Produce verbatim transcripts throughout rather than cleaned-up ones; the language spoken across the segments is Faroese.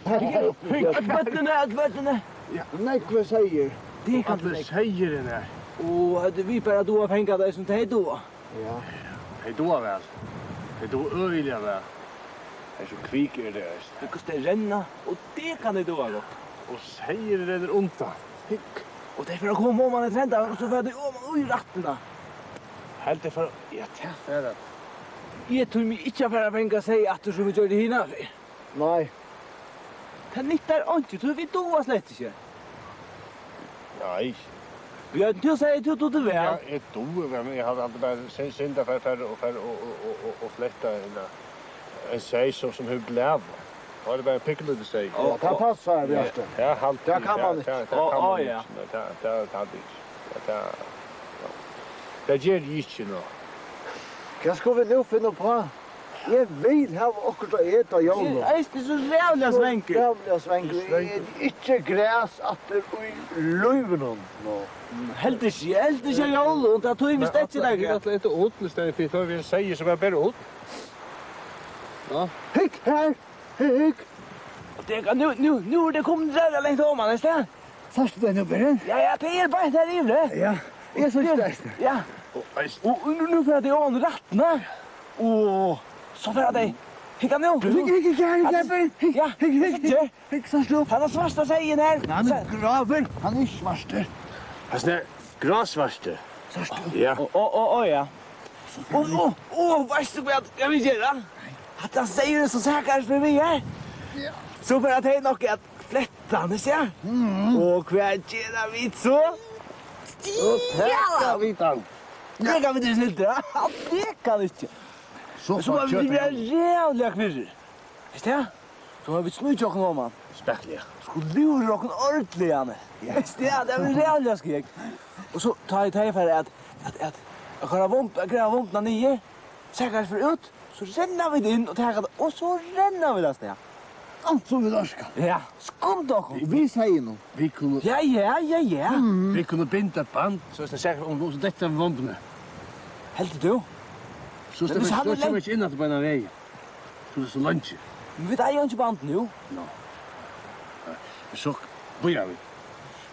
Hygg, øll børnini, øll børnini. Ja. Nógvir seyðir. Tað kann Allir seyðirnir. Og høvdu vit bara dugað at fanga tey sum tey duga. Ja. Tey duga væl. Tey duga øgiliga væl. Tey eru so kvik, eru tey, veitst tú. Hygg, hvussu tey renna, og tað kann tey duga gott. Og seyðurin rennur undan. Hygg. Og tey fara at koma oman eftir hendan, og so fara tey oman í rættina. Heldur tey fara, ja, tað fara. Eg tími ikki at fara at fanga seyð aftur, sum vit gjørdu hina ferð. Nei. Tað nyttar einki, tí vit duga slett ikki. Nei. Bjørn, tú segði, tú dugdi væl. Ja, eg dugi væl, men eg haldi, haldi bara, sy-, synd at fara, fara og, fara og, og, og, og, og fletta ein, ein seyð, sum, sum hevur blæu. Tá er tað bara ein pinkulítil seyð. Ja, tað passar, Bjartur. Ja, haldi Tað kann eg, man tað, ikki. Tað, tað Ó, kann ó, man ja. ikki. Nei, tað, tað, tað haldi eg ikki. Ja, tað, ja. Tað ger eg ikki nú. Hvat skulu vit nú finna uppá? Eg vil hava okkurt at eta á jólum. Eg eri eisini so ræðuliga svangur. So ræðuliga svangur. Eg eti ikki gras aftur í lívinum. Nú. Heldur ikki, heldur ikki á jólum, tað tími eg slett ikki at gera. Eg ætli at eta ull í staðin fyri, tá vit seyð, so bara, bara ull. Ja. Hygg her, hygg. Og tað er, nú, nú, nú er tað komið ræðuliga langt oman, er tað? Sært tú tað nú, Bjørn? Ja, ja, tað er bara her yvir. Ja, eg síggi tað. Ja. Og, og, og nú, nú fara tey oman í rættina. Og so fara tey. Hygg nú. Hygg, hygg, hygg, hygg, hygg, hygg, hygg, ja, hygg, hygg, hygg, hygg, hygg, sært tú? Hann er svarta seyðin her. Nei, hann er gráur. Hann er ikki svartur. Hann er grásvartur. Sært tú? Ja. Ó, ó, ó, ó, ja. Og, og, og, veitst tú hvat, hvat vit gera? Hatta seyðurin sum Sakarius fer við her. Ja. So fara tey nokk at fletta hann, ikki? Mm. Og hvat gera vit so? Og taka vit hann. Tað kann vit ikki, Hildur. Tað kann ikki. So fara vit at vera ræðuliga kvirrir. Veitst tú? So mugu vit sníkja okkum oman. Spakuliga. Skulu lúra okkum ordiliga, Janni. Ja. Veitst tú, tað verður ræðuliga skeg. Og so tá ið tey fara at, at, at, at koyra vomb-, at grava vombina niður, Sakarius fer út, so renna vit inn og taka tað, og so renna vit avstað. Alt sum vit orka. Ja, skunda okkum. Vit seyðin nú. Vit kunnu Ja, ja, ja, ja. Vit kunnu binda eitt band, so at Sakarius, um, um, so dettur hann við vombini. Heldur tú? So Men sleppur, hvis hann so er kemur lengt ikki inn aftur beinan vegin. So er so leingi. Men vit eiga einki band nú. Nú. Nei. Men so bíða vit.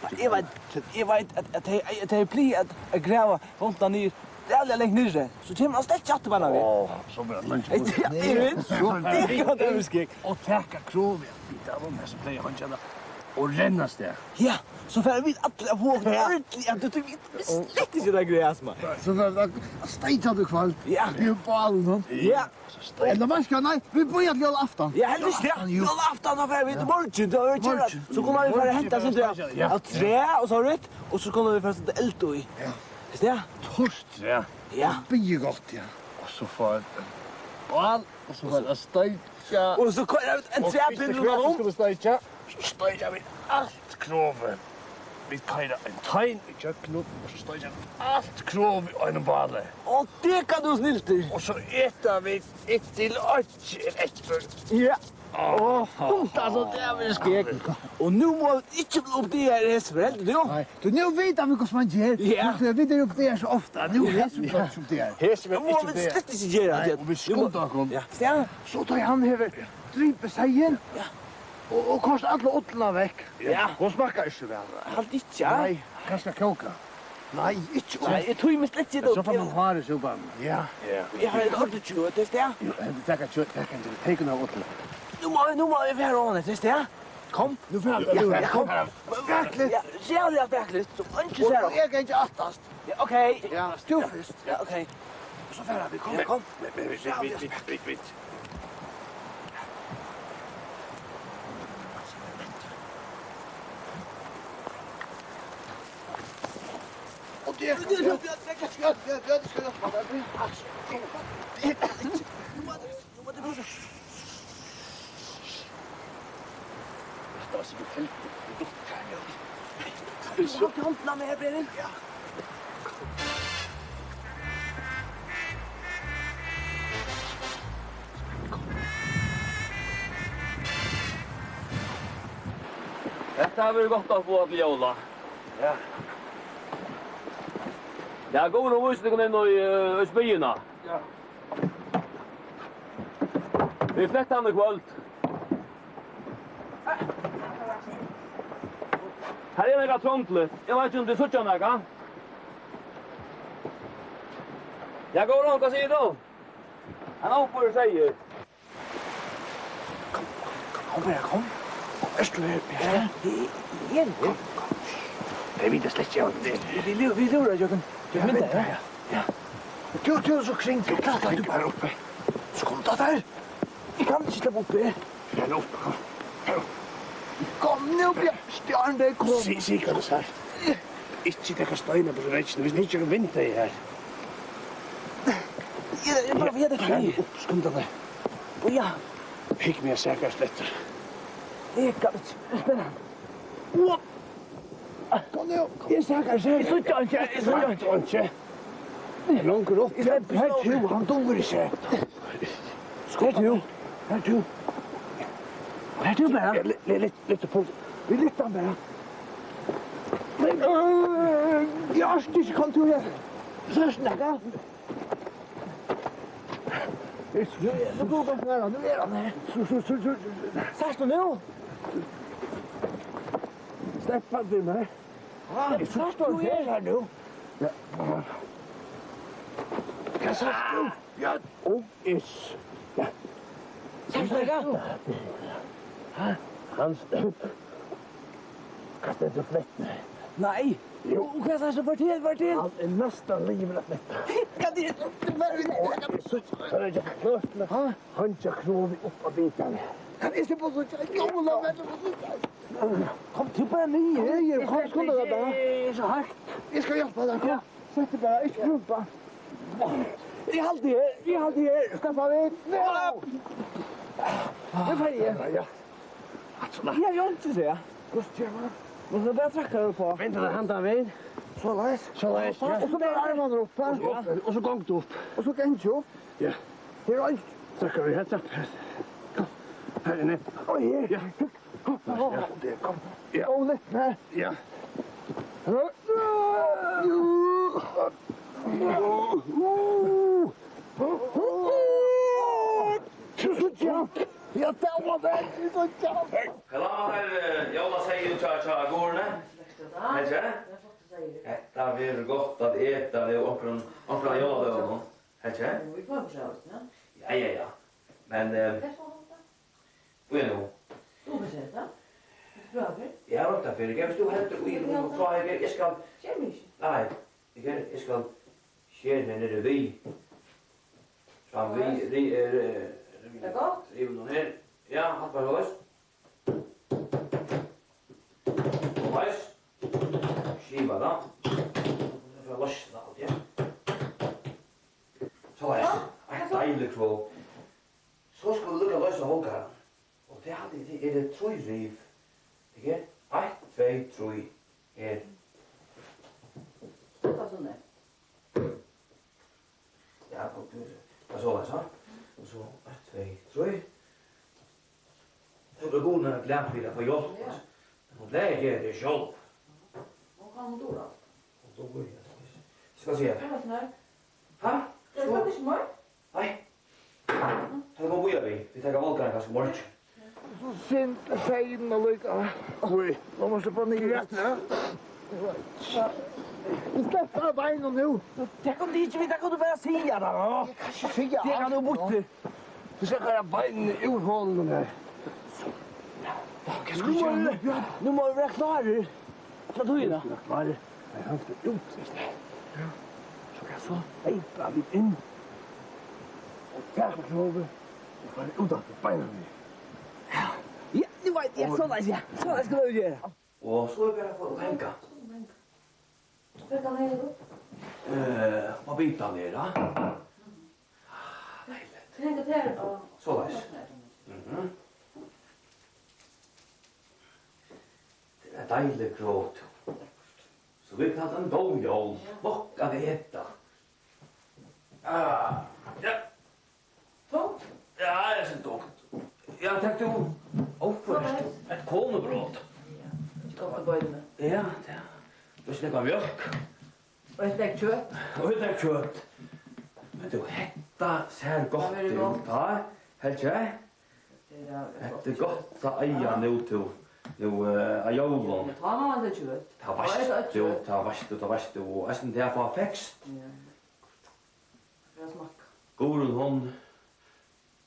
Nei, eg veit, eg veit at, at tey, at tey plaga at, at grava vomtina niður, ræðuliga langt niðri. So kemur hann slett ikki aftur beinan vegin. Ó, so verður hann leingi burtur. Ja, eg veit. So, tað er skeg. Og taka krovið, vit av honum, sum plagar at hanga har. Og renna avstað. Ja, so fara vit allir at fáa okkum ordiliga, at tú, tú, vit, vit slett ikki tað gras, mann. So fara vit at steikja tað í kvøld. Ja. Við bálinum. Ja. Ella veitst tú hvat, nei, vit bíða til jólaaftan. Ja, heldur ikki tað. Jú. Jólaaftan, tá fara vit í morgin, tá er kjøt. Morgin. So kunnu vit fara at henta Morgin, sovorðið ja. Av træ og sovorðið, og so kunnu vit fara at seta eld í. Ja. Veitst tú tað? Turt træ. Ja. Bíða gott, ja. Og so fáa vit bál, og so fara vit at steikja. Og so koyra vit ein træpinna rundan um. Og fyrst og fremst skulu vit steikja. So steikja vit alt krovið. Vit koyra ein tein ígjøgnum, og so steikja vit alt krovið í einum báli. Og tað kann tú, snildur. Og so eta vit inntil einki er eftir. Ja. Áh. Áh, tað so, tað verður skeg. Og nú mugu vit ikki blíva uppdagaðir, hesir, heldur tú? Nei, tú, nú vita vit, hvussu man ger. Ja. Nú, vit eru uppdagaðir so ofta. Nú, ja, hesir blíva ikki uppdagaðir. Hesir verða ikki uppdagaðir. Tað mugu vit slett ikki gera. Nei, og vit skunda okkum. Ja. Ja. So tá hann hevur dripið seyðin, ja. Og, og koyrt alla ullina vekk. Ja. Hon smakkar ikki so væl. Haldi ikki, ja. Nei, kanska kóka. Nei, ikki. Nei, eg tími slett ikki. So fær man hárið í súpan. Ja. Ja. Eg havi eitt ordiligt kjøt, veitst tú? Jú, taka kjøt, taka ein til. Tekin av ullini. Nú má, nú má eg fara oman eftir, veitst tú? Kom. Nú fara vit. Ja, ja, kom. Spakuliga. Ja, ræðuliga spakuliga. So einki sær. Og eg gangi aftast. Ja, ok. Ja, tú fyrst. Ja, ok. So fara vit, kom. Ja, kom. Men, men, vit, vit, vit, vit, vit. Og tað er, tað er, tað er, tað er, tað er, tað er, tað er, tað er, tað er, tað er, Hetta var sikkurt helviti. Eg dukti her, ja. Vilt tú halda hondina á mær her, Berit? Ja. Hetta hevur verið gott at fáa til jóla. Ja. Ja, góður vísir tykkum inn í, eh, í spýðuna. Ja. Vit fletta hann í kvøld. Her er nakað trongligt. Eg veit ikki, um tit síggja nakað. Ja, góðan, hvat sigur tú? Hann er uppi og sigur. Kom, kom, kom, kom, kom. Ert tú her, Bjarki? Ja, eg, eg eri her. Kom, kom. Tey vita slett ikki, at vit, vit, vit lúra, Jørgen. Ja, vit venta, ja. Ja. Tú, tú, so kring, so kring, kring, bara uppi. Skunda tær. Eg kann ikki sleppa uppi. Ja, nú, kom. Kom nú, Bjarki, Bjarki, kom. Sig, sig, hvat tú sært. Ikki taka steinar burtur úr vegginum, vit hava ikki vindeygað her. Eg, eg bara veit ikki. Kom upp, skunda tær. Bíða. Hygg meg, eg sær ikki. Eg kann ikki. Spennandi. Kom nú. Eg sær ikki, eg sær ikki. Eg síggi einki, eg síggi einki. Longur upp. Eg sleppi ikki. Her tú, hann dugir ikki. Her tú. Her tú. Her tú bara. Ja, le-, le-, le-, lyft upp. Vit lyfta hann bara. Men, øh, eg orki ikki, kom tú her. Sært nakað? Nú, nú, nú, nú er hann her. So, so, so, so, so. Sært tú nú? Slepp hann til meg. Ah, eg sá, tú ert her nú. Ja. Hvat sært tú? Ja. Ó, iss. Ja. Sært tú nakað? Ha? Hann stendur. Hvat stendur flett? Nei. Jú. Og hvat sært tú? Fortel, fortel. Hann er næstan liðugur at fletta. Hvat er tað? Ó, eg síggi. Hann er ikki klárur. Ha? Hann er ikki klárur upp á bitan. Kann eg sleppa at síggja? Jú, lat meg sleppa at síggja. Kom tú bara niður. Niður, kom, skunda tær bara. Eg eri so heitt. Eg skal hjálpa tær, kom. Ja. Sett teg bara, ikki krumpa. Eg haldi her, eg haldi her. Skaffa vit. Nú fari eg. Ja, ja. Eg havi einki at siga. Hvussu ger man? Man skal bara trakka upp á. Vend tær handan vegin. Soleiðis. Soleiðis, ja. Og so bara armarnar upp her. Og, og so gongur tú upp. Og so gongur tú upp. Ja. Her er ein. Trakkar vit her, trakk her. Kom. Her er ein. Og her. Ja. Kom. Ja. Kom. Ja. Kom litt her. Ja. Ja, tað var tað, so tjald. Hvat læt tær, eh, jólaseyðin hjá, hjá Guðruni? Hetta verður gott at eta við onkrum, onkrum av jóladøgunum. Hetta. Jú, vit fáa okkurt av, ja. Ja, ja, ja. Men, eh, Bíða nú. Tú hevur sett tað? Vilt tú prøva fyrr? Eg havi roynt tað fyrr. Gevst tú heldur í, ja, og tá eg, eg skal. Sker meg ikki. Nei, eg, eg skal skera her niðri við. Fram við, soleiðis. Ri-, eh, ri-, ri-, tað er gott. Riva nú her. Ja, halt bara soleiðis. Soleiðis. Skiva tað. So fer at loysna alt, ja. Soleiðis. Ja, eitt deiligt krov. So skulu vit líka loysa hálvkarðan. Og tað haldi eg, tað eru trý riv. Ikki? Eitt, tvey, trý. Her. Tað er so nett. Ja, og tú, tað er soleiðis, ha? Og so eitt, tvey, trý. So er Guðrun glað fyri at fáa hjálp, ja, altso. Men hon plagar at gera tað sjálv. Hon kann, hon dugir alt. Hon dugir, ja. Skal eg siga tað? Hon er snøgg. Ha? Tað er faktiskt meir. Nei. Tað er bara bíða við. Vit taka hálvkarðan kanska í morgin. So synd, seyðin allíkavæl. Oj, nú má eg sleppa niður aftur, ja. Slepp av beinunum nú. Tað kann tú ikki, tað kann tú bara siga, tá. Eg kann ikki siga alt. Tað kann tú burtur. Tú skal koyra beinini úr holinum her. Nú má vit, nú má vit vera klárir. Hvat er tað? Nei, hann skal út, veitst tú. Ja. So, ja, so hleypa vit inn. Og taka klovið og fara út aftur beinanvegin. Ja. Ja, nú veit eg, soleiðis, ja. Soleiðis skal vit gera. Og so er bara at fáa pengar. Hvat kann eg gera? Eh, og bitan er, ja. Deiligt. Soleiðis. Mhm. Tað er deiligt grót. So vit kunnu halda ein góð jól. Ja. Nokk at eta. Ah, ja. Tungt? Ja, tað er so tungt. Ja, takk tú. Ó, for eitt, eitt konubrot. Ja, ikki gott í beinini. Ja, tað. Tú sleppur mjólk. Og eitt legg kjøt. Og eitt legg kjøt. Men tú, hetta sær gott út, ha? Helt ikki? Hetta er gott at eiga nú, tú, nú, eh, á jólum. Ja, tá má man eta kjøt. Tá veitst tú, tá veitst tú, tá veitst tú, og eisini tað at fáa feskt. Ja. Eg smakka. Guðrun, hon,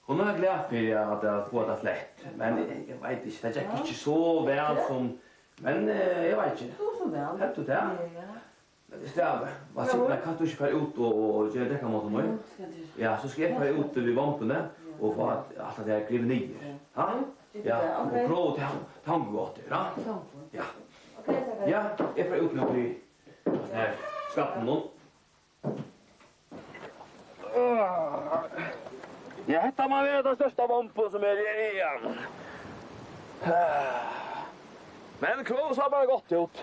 hon er glað fyri at, at fáa tað flett, men eg, eg veit ikki, tað gekk ikki so væl sum, men, eh, eg veit ikki. So, so væl. Heldur tú tað? Ja, ja. Stavi, Vassi, nei, kanst tú ikki fara út og, og gera dekkamátan nú? Jú, skal eg gera. Ja, so skal eg fara út við vombuni og fáa alt tað har grivið niður. Ja, ha? Jú, ger tað. Ja, ok. Og prøva at hanga gott, ja? Tað gongur. Ja. Ok, takk. Ja, eg fari út nú við, við skapinum. Ja, hetta má vera tann størsta vombin sum er í, í hann. Men Klór sá bara gott út.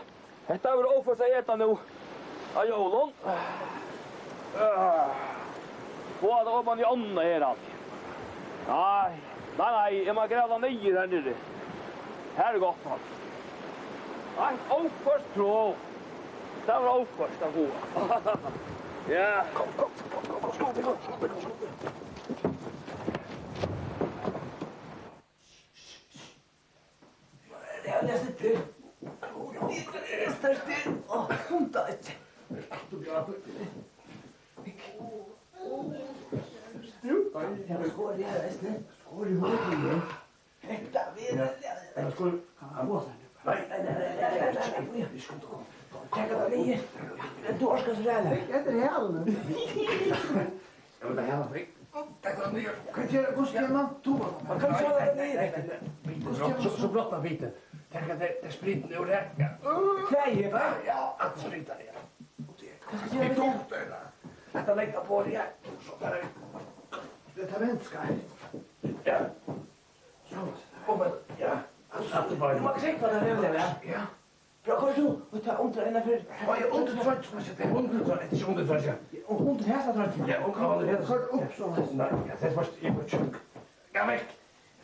Hetta verður óført at eta nú á jólum. Fáa tað oman í ánna her, alt. Nei, nei, nei, eg má grava niður her niðri. Her er gott, mann. Eitt óført Klór. Tað var óført at fáa. Ja. Kom, kom, kom, kom, kom, skunda tær, kom, skunda tær, kom, skunda tær. Ja, ja, ja, sitt her. Sterkt her. Á, hon tá ikki. Jú, ja, skál, ja, veitst tú. Skál í hoydini, ja. Hetta vil eg, ja. Ja, skál. Nei, nei, nei. Vit skulu koma. Kom, tak tað niður. Men tú orkar so væl. Hetta er herligt. Ja, men tað er herligt. Hvat gera, hvussu gera man? Tú, man kann sjóða tað niður. Nei, nei, nei, nei. Hvussu gera man so? So, so brotnar bitin. Taka tað, tað spritin úr her. Ja. Hvat er tað? Ja, alt spritin, ja. Hvat skal eg gera við tað? Hetta leggur á borðið, ja. So fara vit. Tað er tað venska. Ja. So. Kom, ja. Aftur á. Tú mást krógva tað her, ja. Ja. Bra, koyr tú, og tá undir eina ferð. Á, ja, undir troyggjuna, so tað er undir troyggjuna, ikki undir troyggjuna. Ja, og undir hesa troyggjuna. Ja, og undir hesa. Koyr upp so. Nei, ja, tað er fast, eg var tjúkkur. Gav vekk.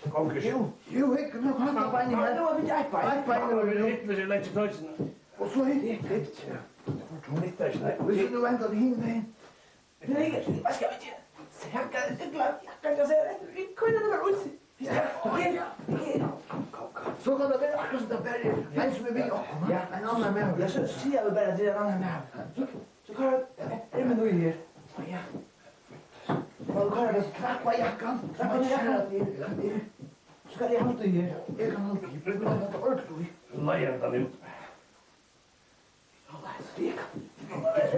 Tað gongur ikki. Jú, jú, hygg, nú kann tað beinið her. Nú hava vit eitt bein. Eitt bein, og vit illa, so legg troyggjuna. Og so hygg, hygg. Ja. Tað er ikki, nei. Hvis du nu vender det hin vegin. Nei, hvat skal vit gera? Saka, eg gleymi, eg kann ikki siga tað. Vit koyra tað bara út. Ja, ja, ja. Kom, kom, kom. So kann tað vera akkurát sum tað ber. Ein sum er við okkum, ja. Ein annar maður. Ja, so siga vit bara, tað er ein annar maður. So, so kann, er, er man nú her. Ja. Og kann eg knappa jakkan? Knappa jakkan. Ja, ja. So kann eg halda her. Eg kann halda her. Eg kann halda ordentligt. Nei, eg kann út. Soleiðis, vit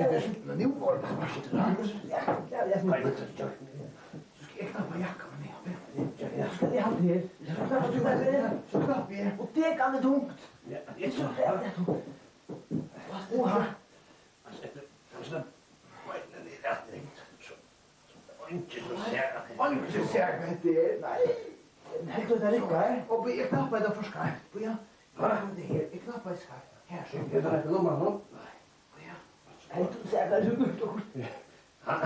eru, men nú var tað smart, ja. Ja, ja, ja. Nei, tað er ikki. So skal eg knappa jakkan, men eg, ja, skal eg halda her? Ja, so knappi eg. Og dekan er tungt. Ja, tað er so, ja, tað er tungt. Oha. Altso, eftir, kanska, nei, nei, nei, nei, so. Eingin sum sær, eingin sum sær, hvat hetta er, nei. Heldur tú, tað riggar? Og eg knappaði tað for skeivt, bíða. Ha? Eg knappaði skeivt. Her, so. Eg kann ikki lomma nú. Nei, bíða. Heldur tú, sær tað út? Ha?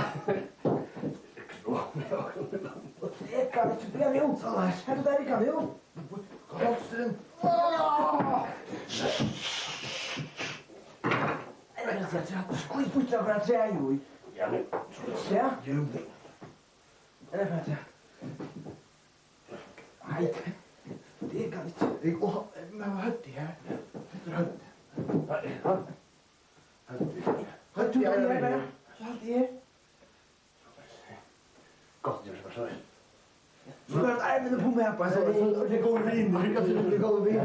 Og eg kann ikki bíða nú. Soleiðis. Heldur tú, tað riggar nú? Hálsurin. Skít, skít, skít, skít, skít. Ja, men. Ja. Jú, men. Ella hvat er tað? Nei, tað er ikki. Eg, og, men hvat er tað her? Hvat er tað? Hvat er tað? Hvat er tað her? So halt her. Gott, eg skal so. So var tað armin upp um her, bara, so, so, tað gongur við. Tað gongur við.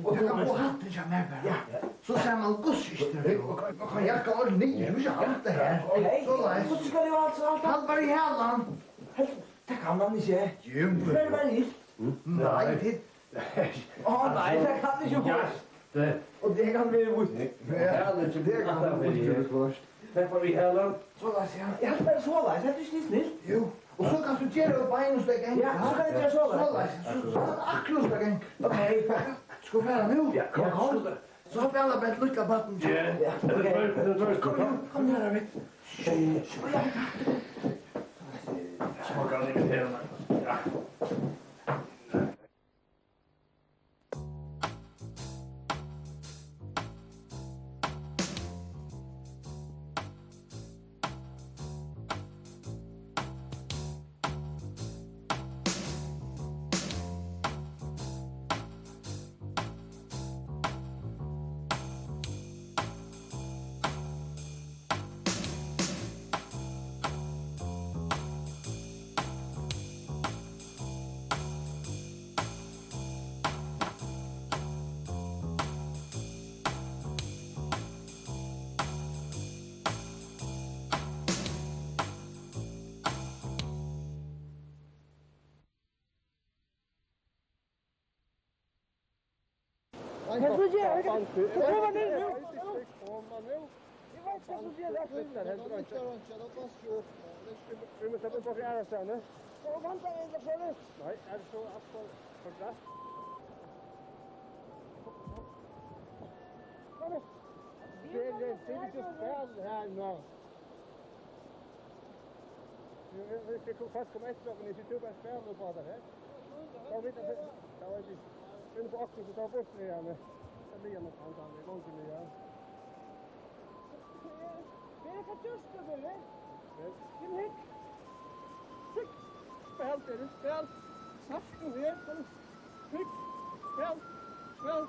Og tað kann fáa hattin hjá mær bara. Ja. So sær man gusist. Og kann jakka orðið niður, tú ikki halda her. Soleiðis. Hvussu skal eg halda, so halda? Halt bara í halan. Tað kann man ikki. Jú. Hvar var hitt? Nei, tað Á, nei, tað kann ikki víst. Og tað kann vera víst. Ja, tað kann vera víst. Tað fór í halan. Soleiðis, ja. Eg helt bara soleiðis, hetta er ikki snilt. Jú. Og so kanst tú gera við bein og steðga. Ja, so kann eg gera soleiðis. Soleiðis. So, so kann akkurát steðga. Ok. Skulu vit fara nú? Ja, kom, kom. So hoppa alla bent lítla barn. Ja. Ja, ok. Kom nú, kom nú. Kom nú, David. Shh, shh, ja. So kann eg gera. Ja. Hvat skal eg gera? Hvat skal eg gera? Eg veit ikki, hvat eg skal gera. Vit mugu sleppa upp á aðra stað. Og vandrar eg so lítið. Nei, er so alt for, for glatt. Kom igjen. Spæl, spæl, spæl her nú. Vit, vit, vit skulu fast koma eftir okkum, viss tú bara spælir upp á tað her. Tá vit, tá vit inn á okkum, so tá burt við hann. Tað blívur nokk hann, hann er í gongd við hann. Hvat er tað, Beri? Vel. Kom hit. Hygg. Spæl, Beri, spæl. Sært tú her, kom. Hygg. Spæl. Spæl.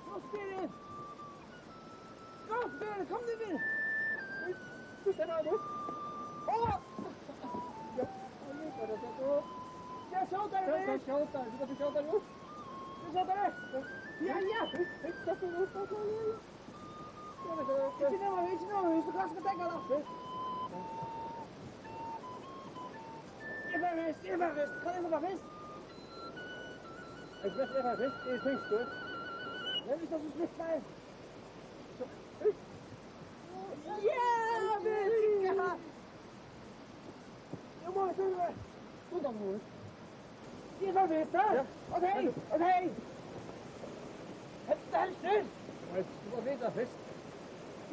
Kom, Beri. Kom, Beri, kom nú, Beri. Hygg. Hygg, her er tú. Á! Ja. Ja, skjótari, Beri. Skjótari, skjótari. Skjótari. Ja, ja. Hygg, hygg, skjótari. Ikki nú, ikki nú, viss tú kanska tekur tað. Eg fari fyrst, eg fari fyrst, kann eg koma fyrst? Eg fari fyrst, eg fari fyrst, eg eri tyngstur. Men viss tú smittar. Ja, vit rigga. Nú má vit fara. Undan honum. Eg fari fyrst, ha? Ja. Ok, ok. Hetta er fyrst. Nei, tú mást vita fyrst.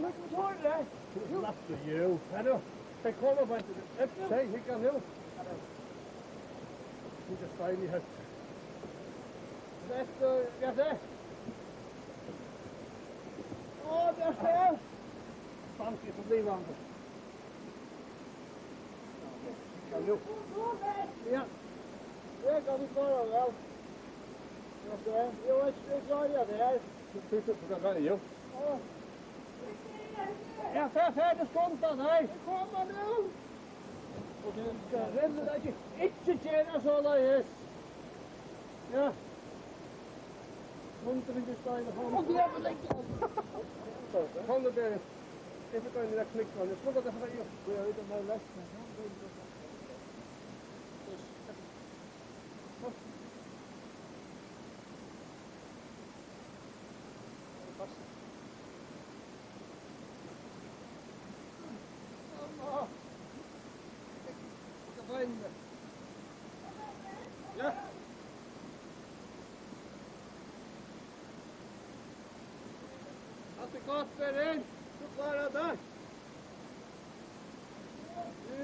Men tú tók tað. Tú slapp, jú. Hvar nú? Tey koma bara til. Tey hygga nú. Tú ert stein í høvdið. Eftir, ja, tað. Á, tað er stað. Stann, so blívur hann. Ja. Eg kann ikki svara væl. Eg veit ikki, eg klári tað her. Tú, tú, tú, tú kann klára, jú. Ja, fer, fer, tú skundar tær. Eg komi nú. Og tað rennur ikki, ikki gera soleiðis. Ja. Kom nú, Beri. Eg fekk ein lilla knikk, men eg trúgvi, at eg fekk ein. Ja. Alt er gott, Beri. Tú klárar tað.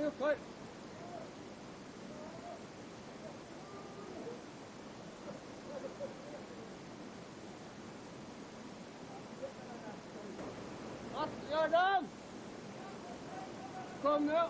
Jú, koyr. Alt í ordan. Kom nú.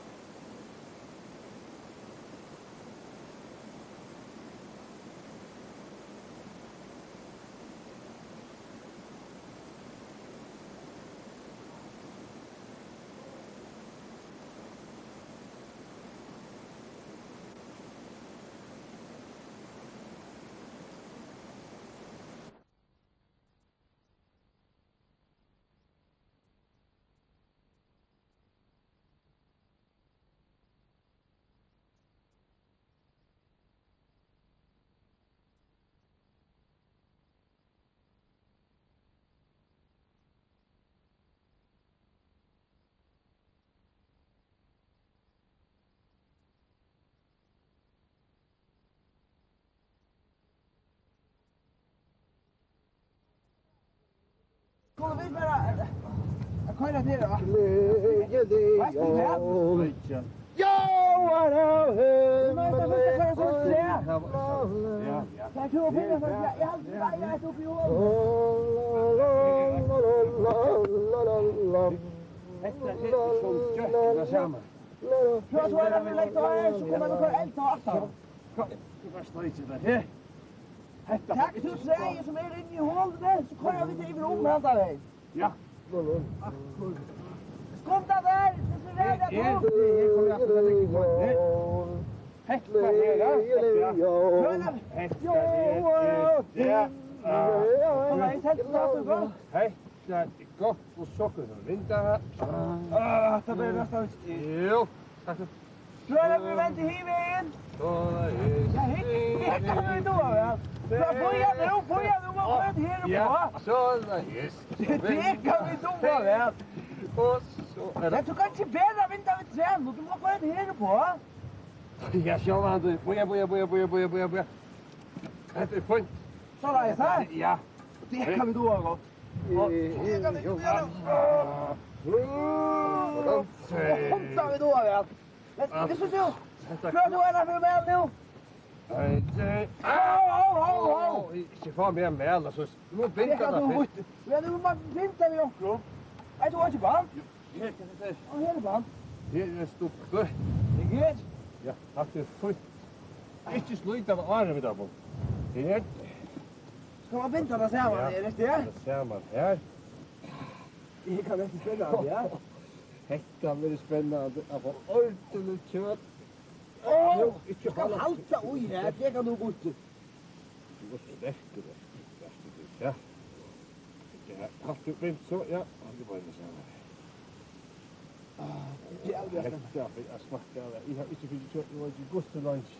Skulu vit bara, eh, koyra niður, va? Gleðilig jól. Veitst tú hvat? Jóar av himli. Tú veitst, at vit skal koyra so tré. Ja, ja. Tað er tú og Pelle, ja, eg haldi, nei, eg er uppi í holinum. Hetta er so gott, tað sama. Prøv at svara, vit leggja á her, so koma vit koyra eld á aftan. Kom, tú fært steikið tað her. Hetta. Tak tú træið sum er inni í holuni, so koyra vit tað yvir um handan vegin. Ja. Akkurát. Skunda tær, tú skal vera tað. Eg, eg, eg komi aftur til tað. Hetta her, ja. Hetta. Hetta er, ja. Hetta er gott, og so kunnu vit vinda. Ah, tað verður næstan. Jú, takk. So er tað, vit venda hin vegin. Soleiðis. Ja, hygg, hygg, hygg, hygg, hygg, hygg. Bíða nú, bíða nú, má koyra her og ja, soleiðis. Hygg, hygg, hygg. Og so er tað. Ja, tú kanst ikki bara venda við trænum, tú má koyra her og. Ja, sjálvandi. Bíða, bíða, bíða. Hetta er fínt. Soleiðis, ha? Ja. Tað kann vit duga gott. Og tað kann vit duga gott. Hetta vit duga væl. Men, men so, so. Hetta klørar tú hana fyri mæl nú? Nei, tað. Au, au, au, au. Ikki fá meg mæl, altso. Nú binda hana fyrst. Ja, nú má binda við onkrum. Nei, tú hevur ikki band. Her, hvat er tað? Á, her er band. Her er stutt. Her? Ja, takk fyri. Ikki slíta av áðrenn vit hava bund. Her. Skal man binda tað saman, ja, er tað ikki? Tað saman her. Eg kann ikki spæla tað, ja. Hetta verður spennandi at fáa ordiligt kjøt. Ó, nú, ikki skal halda í her, tað kann nú gott. Tú ert so sterkur, ert tú, ja. Ja, halt tú bint so, ja, halt tú bara saman. Ah, tað er alveg. Hetta er at smakka av. Eg havi ikki fingið kjøt, eg veit ikki hvussu leingi.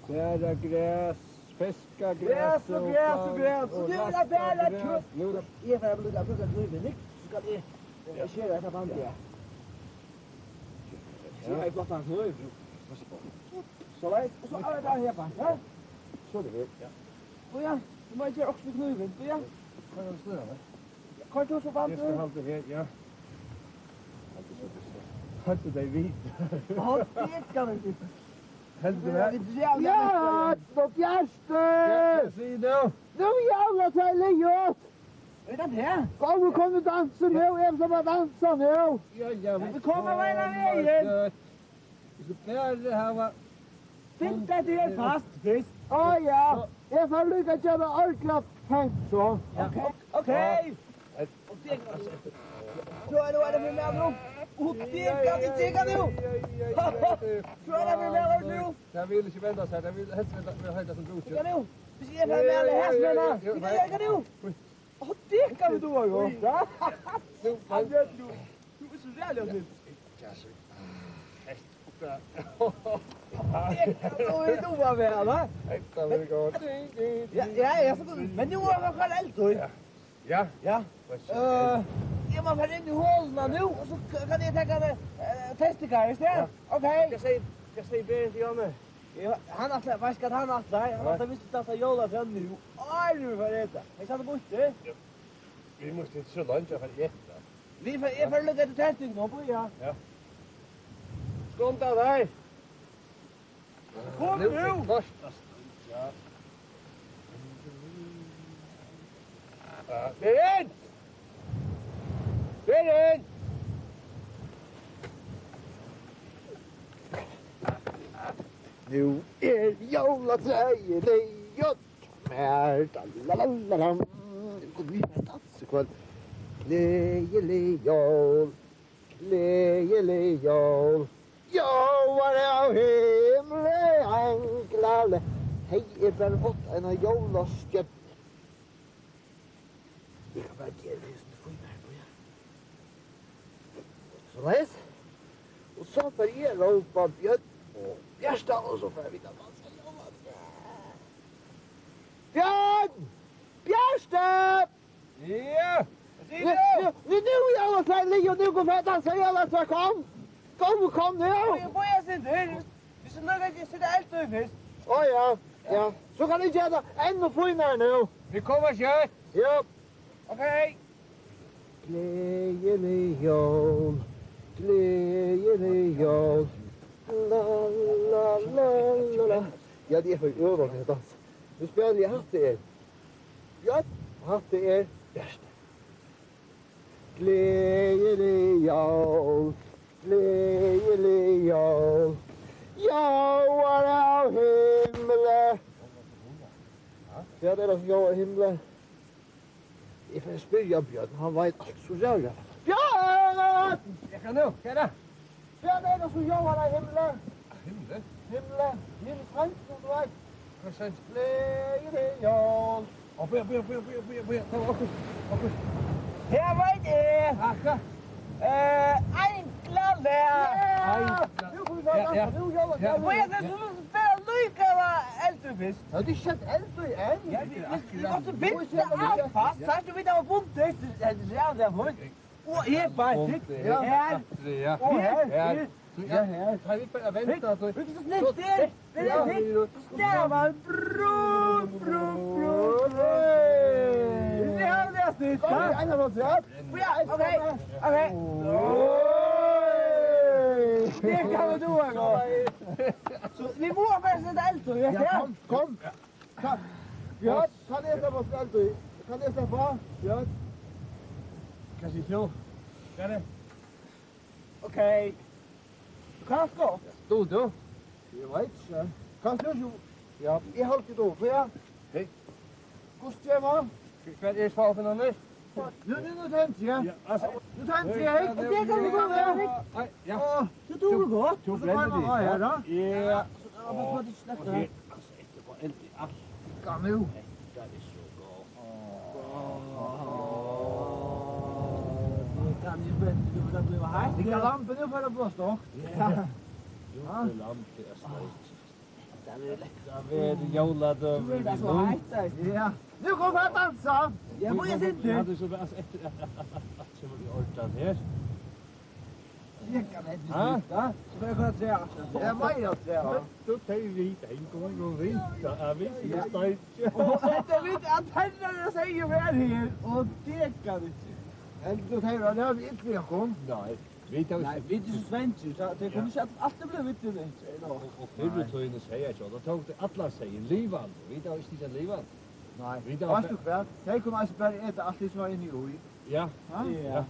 Bara gras, fiskagras. Gras og gras og gras. Og nú er tað bara kjøt. Nú er tað. Eg fari at brúka, brúka knívin, ikki? So skal eg, eh, skera hetta bandið, ja. So eg flottan knív. Soleiðis. Og so er tað her, ja? So er tað her, ja. Og ja, tú má gera okkurt við knívin, ja. Hvat er tað, støðan, eh? Koyr tú so bandið. Eg skal halda her, ja. Halda so, halda tey við. Á, tað kann vit. Heldur tú tað? Ja, og Bjartur! Hvat sigur tú? Nú er jólatræið liðugt! Er tað tað? Góðu, kom og dansa nú, eg skal bara dansa nú. Ja, ja, vit koma beinanvegin. Vit skulu bara hava. Bint hetta her fast fyrst. Á, ja. Eg fari líka at gera tað ordiliga pent, so. Ja, ok. Ok. So er tað, er tað fyri meg nú. Og tað kann eg taka nú. So er tað fyri meg nú. Tað vil ikki venda seg, tað vil helst venda, vil heita sum brúkin. Taka nú. Hvis eg fari meg her, her, her, her. Taka nú. Á, tað kann vit duga, jú. Nú, hann er, tú, tú ert so ræðuliga til. Tað kann vit duga væl, ha? Hetta verður gott. Ja, ja, ja, so, men nú er hann koyrt eld í. Ja. Ja. Ja. Eh, eg má fara inn í holuna nú, og so k-, kann eg taka, eh, testigar í staðin. Ja. Ok. Hvat sigur, hvat sigur Berend, Janne? Ja, hann ætlar, veitst hvat hann ætlar? Hann ætlar, vit skulu dansa jólatrøð nú. Áðrenn vit fara at eta. Eg sati burtur. Ja. Vit mugu ikki so leingi at fara at eta. Vit fara, eg fari at lukka eftir testing nú, bíða. Ja. Skunda tær. Kom nú. Nú er tað klárt, altso. Ja. Ja, Berend! Berend! Nú er jólatræið liðugt. Mær, da, la, la, la, la. Nú kunnu vit dansa í kvøld. Gleðilig jól, gleðilig jól. Ljóðar av himli, anglar le-, hey, eg bara átt eina jólastjørnu. Eg kann bara gera tað sum fínt her, ja. Soleiðis. Og so fari eg at rópa Bjørn og Bjartan, og so fara vit at dansa jólatræ. Bjørn! Bjartan! Ja, hvat sigur tú? Nú, nú, nú, jólatræ, nú, nú, nú, fara at dansa jólatræ, kom. Kom, kom nú. Bíða, bíða, sig her. Vit skulu nokk ikki seta eld í fyrst. Á, ja, ja. So kann eg gera tað enn fínari nú. Vit koma skjótt. Ja. Ok. Gleðilig jól, gleðilig jól. La, la, la, la, la. Ja, tað er for øvrig at dansa. Nú spæli eg Hatta er. Ja, Hatta er Bjartan. Gleðilig jól, gleðilig jól. Ljóðar av himli. Hvat er tað sum ljóðar av himli? Eg fari at spyrja Bjørn, hann veit alt so ræðuliga. Bjørn! Eg kann nú, hvat er tað? Hvat er tað sum ljóðar av himli? Himli? Himli, himli, sangin, tú veit. Hvat er sangin? Gleðilig jól. Ó, bíða, bíða, bíða, bíða, bíða, bíða. Kom, okkurt, okkurt. Her veit eg. Aha. Eh, ein glað Ja, ja. Nú, ja, ja. Og eg, tað er sum at spæla líka við eldur fyrst. Ja, tú skalt eldur enn. Ja, vit, vit, vit måtte binda alt fast, sært tú, vit hava bundið hesi rævliga fast. Og her bara, ja. Her. Ja. Og her. Her. Ja, her. Tá vit bara venta, so. Vit, so snert her. Vit, ja, vit, so snert man. Brum, brum, brum, brum. Hey. Vit hava tað snert, ja. Ja, ok, ok. Oj. Tað kann tú, Jakob. So, vit mugu bara seta eldur, ja. Ja, kom, kom. Takk. Ja, kann eg sleppa eldur í? Kann eg sleppa? Ja. Kanska ikki nú. Hvat er tað? Ok. Kanska. Dugir tú? Eg veit ikki. Kanska tú ikki. Ja, eg haldi tú. Ja. Hey. Hvussu ger man? Hvat er svalan, Anders? Nú, nú, nú tendi eg. Ja, altso. Nú tendi eg. Hey, tað kann tú gott, Erik. Nei, ja. Áh, tú dugir gott. Tú brennir teg. Ja. Ja, men fá teg sløkt her. Altso, eftir at hava eldur í alt. Kom nú. Hetta er so gott. Áh. Nú kann eg venta, nú fer tað at blíva heitt. Hygg, lampið, nú fer tað at blíva sløkt. Ja. Nú er lampið sløkt. Tað er lekkurt. Tað er jóladøgurði. Nú er tað so heitt, tá. Ja. Nú kom hann at dansa. Ja, má eg sita? Ja, tú skal bara, altso, eftir at, at, at, at, at, kemur í ordan her. Eg kann ikki sita. Ha? So kann eg koyra afturat. Ja, meira afturat. Tú, tey vita, ein gongur vita, at vit eru steik. Og hetta vita, at herrar eru seyður her, og tað kann ikki. Heldur tú, tey eru, tað er ikki okkum? Nei, vit hava ikki. Nei, vit eru svangir, so tey kunnu ikki alt, alt er blivið villið, vit. Og, og fyrr í tíðini segði eg ikki, og tá tóku tey allan seyðin livandi. Vit hava ikki tað livandi. Nei. Vit hava. Veitst tú hvat? Tey kunnu eisini bara eta alt tað sum var inni í. Ja. Ha? Ja. Ja.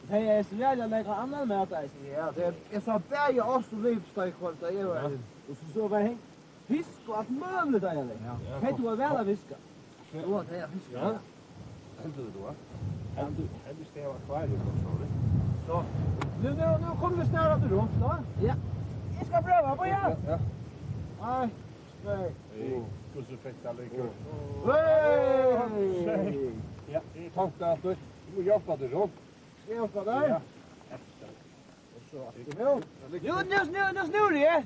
Tey eru so jævla nógv annan mat eisini. Ja, tað er, eg sá bæði ost og livsteik, tá eg var her. Ja. Og so, so var her fisk og alt møguligt, tá eg var her. Ja. Ja, tey duga væl at fiska. Duga tey at fiska? Ja. Heldur tú, tú, ha? Heldur, heldur tey hava akvarium og so, ne? So. Nú, nú, nú kunnu vit snara aftur runt, tá. Ja. Eg skal prøva, bíða. Ja, ja. Nei, nei. Hey, hvussu fekk tað líka? Hey! Ja, eg tók tað aftur. Tú má hjálpa tær, so. Skal eg hjálpa tær? Ja. Og so aftur nú. Nú, nú, nú, nú snúri eg.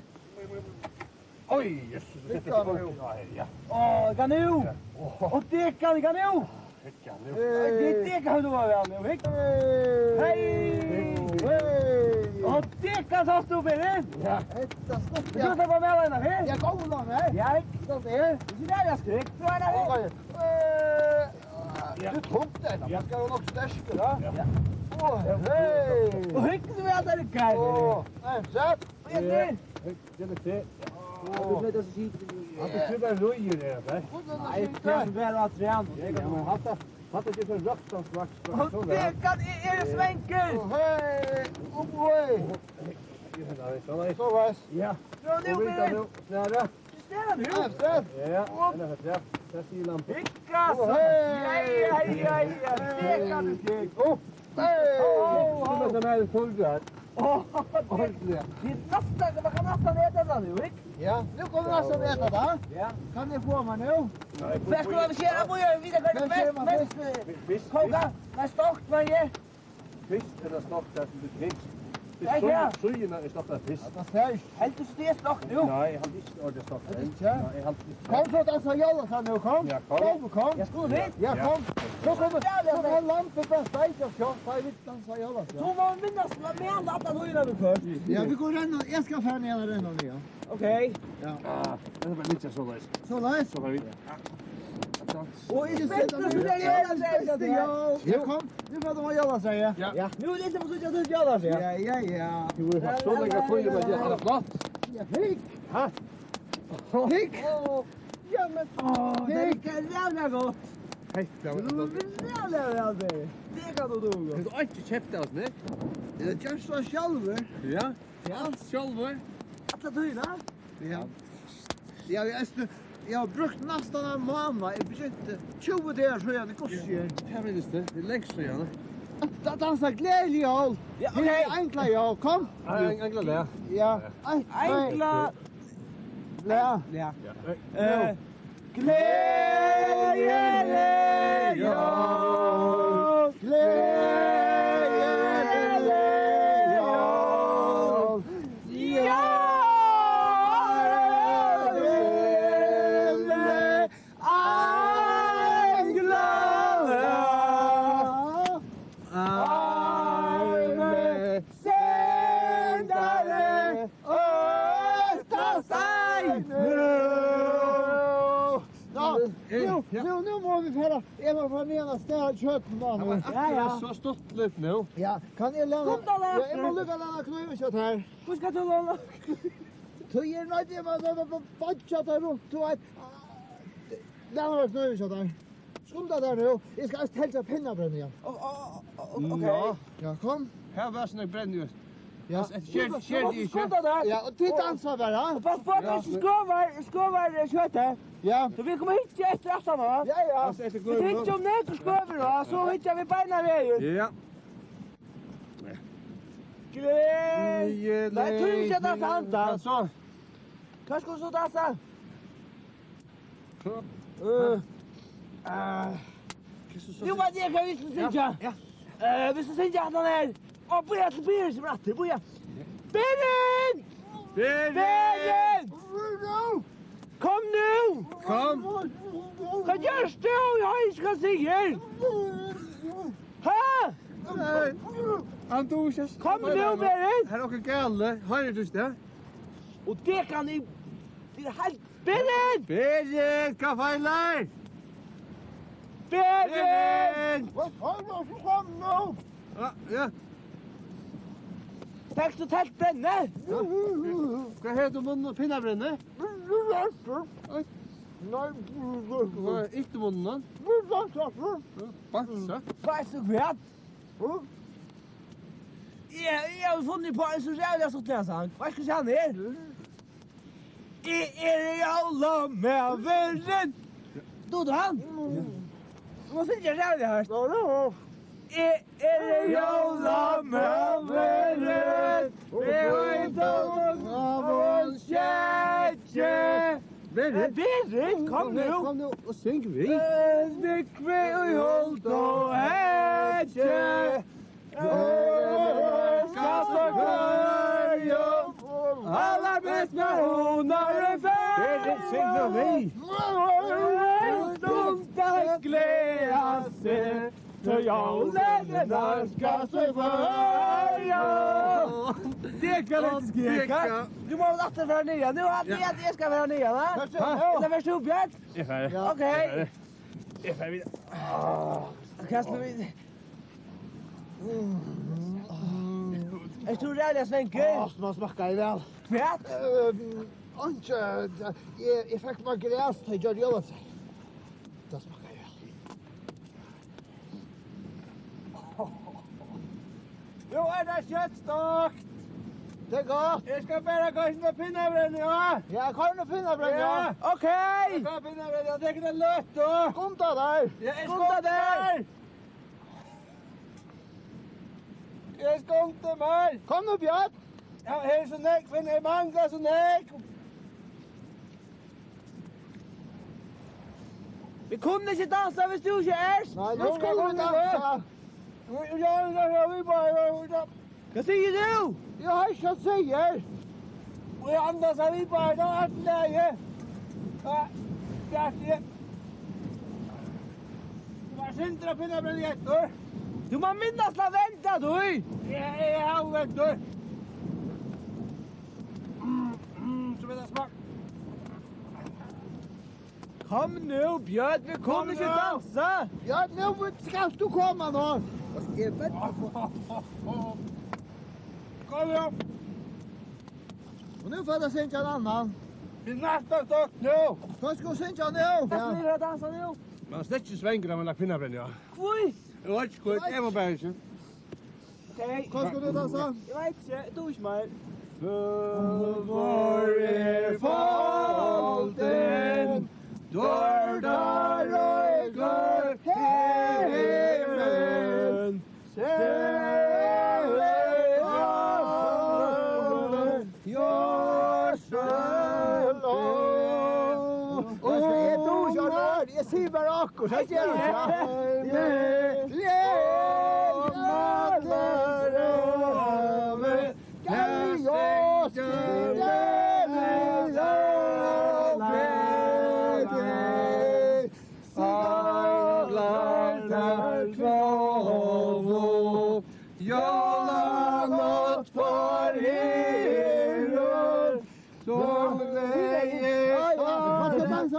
Oj, Jesus, hygg nú. Ja, ja. Áh, hygg nú. Ja. Áh, hygg nú, hygg nú. Hygg nú. Hey. Hygg, hygg, hygg nú. Hey. Hey. Áh, hygg nú, sást tú, Benny? Ja. Hetta snakka. Tú sleppur mær inn her. Ja, kom nú, hey. Ja, hygg. Tú er. Tú er der, jeg skrek. Tú er der. Oj. Eh, Ja. Tú tók tað, ja. Man skal jo nokk sterkur, ha? Ja. Áh, hey. Og hygg nú, tað er gott. Áh, nei, sætt. Ja, ja. Hygg, tað er tað. Áh. Tú veit, at siga. At tú situr og rørir, er tað? Nei, tað er so væl at trena. Ja, ja, men hatta, hatta er so røkt, hann slaks. Og so tað kann, er, er svangur. Áh, hey. Áh, hey. Ja, tað er so nice. Ja. Ja, nú er tað nú. Snara. Snara nú. Ja, snara. Ja, og den er fast, ja. Tað sigur lampan. Hygg, altso. Áh, hey. Ja, ja, ja, ja. Tað kann tú siga. Áh, hey. Áh, áh, áh. Sum er tað meir enn tólv gradir? Áh, ordiliga. Tað er næstan, man kann næstan eta tað nú, ikki? Ja, nú kann man næstan eta tað. Ja. Kann eg fáa mær nú? Nei, fyrst skal man skera, vita hvat er best, mest, eh, kóka, mest stokt, hvat er? Fyrst er tað stokt, tað sum tú kemst. Tað er ja. Síðuna er stokt fyrst. Ja, tað sær. Heldur tú, tað er stokt nú? Nei, eg haldi ikki, tað er stokt. Heldur ikki? Nei, eg haldi ikki. Kom so, dansa jólasang nú, kom. Ja, kom. Kom, kom. Ja, skulu vit? Ja, kom. So kom, so kann lampið bara steikja, ja, tá vit dansa jólasang. So má vit minnast, at mæla alla tíðina við fyrst. Ja, vit kunnu renna, eg skal fara niður og renna niður. Ok. Ja. Ah, tað er bara liggja soleiðis. Soleiðis? So fara vit. Og eg spenti, so tað er jólasang. Ja, kom. Nú fær tú jólasang, ja. Ja. Nú er tað so, at tú jólasang. Ja, ja, ja. Tú hevur havt so langa tíð, men tað er flott. Ja, hygg. Ha? Hygg. Áh, ja, men áh, tað er ikki ræðuliga gott. Hetta var. Tú ert ræðuliga væl, David. Tað kann tú duga. Hevur tú ikki keypt tað, ne? Eg havi gjørt tað sjálvur. Ja. Ja. Alt sjálvur. Alla tíðina? Ja. Ja, eg, eg havi brúkt næstan ein mánað. Eg begynti tjúgu dagar síðan, hvussu er? Ja, tað minnist eg. Tað er langt síðan. Da-, dansa gleðilig jól. Ja, ok. Her er Angla jól. Kom. Nei, Angla, ja. Ja. Ein, tvey. Angla. Ja. Ja. Eh, gleðilig jól. Gleðilig jól. Ja. Nú, nú, nú má vit fara. Eg má fara niðan at snara kjøtinum á nú. Ja, ja. Tað var akkurát so stuttligt nú. Ja, kann eg læna? Skunda tær. Ja, eg má líka læna knívin hjá tær. Hví skalt tú læna? Tí eg noyðist, eg má, má, má, má boyggja tær runt, tú veit. Læna knívin hjá tær. Skunda tær nú, eg skal eisini telgja pinnabrenni, ja. Ó, ó, ó, ó, ok. Ja. Ja, kom. Her var so nógv brenni. Ja. Sker, sker, sker. Skunda tær. Ja, og tit dansa bara, ha? Og pass på at tú ikki skøvar, skøvar, eh, kjøtið. Ja. So vit koma hit eftir aftan á. Ja, ja. Vit hyggja um nakar skøvar, og so hyggja vit beinanvegin. Ja. Gleð. Nei, tú ikki at dansa handan. Hvat so? Hvat skalt tú dansa? Eh, eh, nú veit eg, hvat vit skulu syngja. Ja, ja. Eh, vit skulu syngja handan her. Ó, bíða til Berit kemur aftur, bíða. Berit! Berit! Berit! Kom nú! Kom. Hvat gert tú? Eg hoyri ikki, hvat tú sigur. Ha? Nei. Hann dugir ikki at spæla. Kom nú, Berit. Her er okkurt galið. Hoyrir tú ikki tað? Og tað kann eg, tað er heilt Berit! Berit, hvat feilar? Berit! Berit! Hvat feilar, so kom nú! Ja, ja. Fekst tú telt brenni? Ja. Hvat hevur tú í munninum? Pinnabrenni? Oj. Nei. Hvat er ilt í munninum? Ja, bamsa. Veitst tú hvat? Hm? Eg, eg havi funnið upp á ein so ræðuliga stuttligan sang. Veitst tú, hvussu hann er? Eg eri jólamaðurin. Dugir tú hann? Tú mást syngja ræðuliga høgt. Eg eri jólamaðurin. Eg veit, á von skeggi. Berit. Eh, Berit, kom nú. Kom nú og syng við. Eh, búgvi í holt og heggi. Skal so hvørjum allarbest mær hunar í ferð. Berit, syng nú við. Stund at gleða seg. Tí jólini nærkast í Føroyum. Deka, Deka. Deka. Tú mást væl aftur fara niðan. Nú haldi eg at eg skal fara niðan, ha? Ha? Ella fert tú, Bjørn? Eg fari. Ja. Ok. Eg fari. Eg fari við. Hvat skulu vit? Ert tú ræðuliga svangur? Á, sum hann smakkaði væl. Hvat? Eh, einki, eg, eg fekk mær gras, tá eg gjørdi jólatræ. Tað smakkaði væl. Nú er tað skjótt stokt. Tað er gott. Eg skal bara koyra eina pinnabrennu, ja? Ja, koyr eina pinnabrennu, ja. Ja. Ok. Eg koyri pinnabrennu, ja, tað er løtt, tú. Skunda tær. Ja, eg skunda mær. Eg skundi mær. Kom nú, Bjørn. Ja, her er so nógv, men her manglar so nógv. Vit kunnu ikki dansa, viss tú ikki ert. Nei, nú skulu vit dansa. Ja, ja, ja, ja, vit bara, ja, ja. Hvat sigur tú? Eg hoyri ikki, hvat tú sigur. Og eg andas av, vit bara, tað er alt í lagi. Ja, hjartaliga. Tú var sindur av pinnabrenni eftir. Tú má minnast at venda, tú. Eg, eg havi vendur. Mm, mm, so vil eg smaka. Kom nú, Bjørn, vit kunnu ikki dansa. Bjørn, nú skalt tú koma nú. Eg veit. Kom nú. Og nú fara vit at syngja ein annan. Vit næsta støtt nú. Hvat skulu vit syngja nú? Hvat skulu vit dansa nú? Man er slett ikki svangur, man er lagt pinnabrenni, ja. Hví? Eg veit ikki hví, eg má bara ikki. Ok. Hvat skulu vit dansa? Eg veit ikki, eg dugi ikki meir. Døgurðin er foldin, døgurðaroykur hevin. Seg, Josef. Og eg dugi ikki orð, eg sigi bara okkurt, so ger eg ikki. Gleði, gleði, gleði, gleði. Sanglar tær trómu, jólanátt forhylur, so gleðist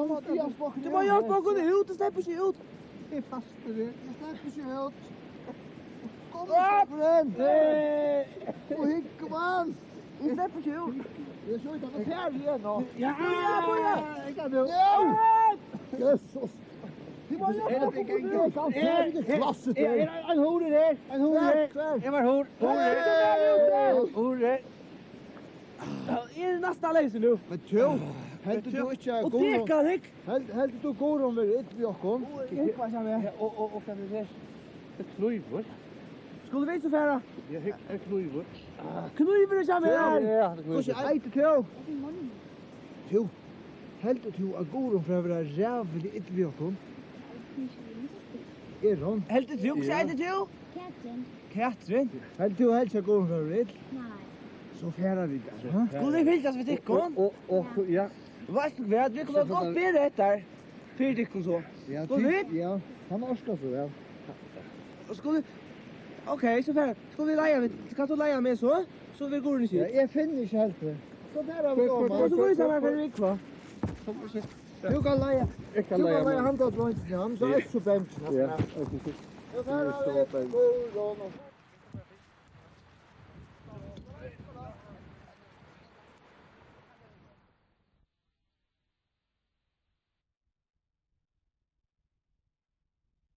Tú má hjálpa okkum út, tú sleppur ikki út. Eg er fastur her. Eg sleppi ikki út. Kom, sleppur inn. Og hygg, mann. Eg sleppi ikki út. Eg skjóti hann. Her er hann nú. Ja, ja, ja. Eg kann nú. Ja. Jesus. Er, er, er ein hurð her? Ein hurð her? Eg var hurð. Hurð her. Hurð her. Eg eri næstan leysin nú. Men tú, heldur tú ikki at Guðrun, held-, heldur tú Guðrun verður ill við okkum? Og, og, og hvat er tað her? Tað er knívur. Skulu vit so fara? Ja, her er knívur. Knívur er saman her. Ja, ja, tað er knívur. Hvussu eitur tú? Tú, heldur tú at Guðrun fer at vera ræðuliga ill við okkum? Er hon? Heldur tú, hvussu eitur tú? Katrin. Katrin? Heldur tú helst at Guðrun fer at vera ill? Nei. So fara vit bara, ha? Skulu vit fylgjast við tykkum? Og, og, og, ja. Veitst tú hvat, vit kunnu gott vera eftir. Fyri tykkum so. Ja, skulu vit? Ja, hann orkar so væl. Og skulu vit? Ok, so fara. Skulu vit leiða við? Kanst tú leiða meg so? So vit ganga ikki. Ja, eg finni ikki heldur. So fara vit. Og so vísa mær fyri vit hvat. Tú kanst leiða. Eg kann leiða. Tú kanst leiða hann til drongin, ja, hann er so bangin. Ja, ok. So fara vit.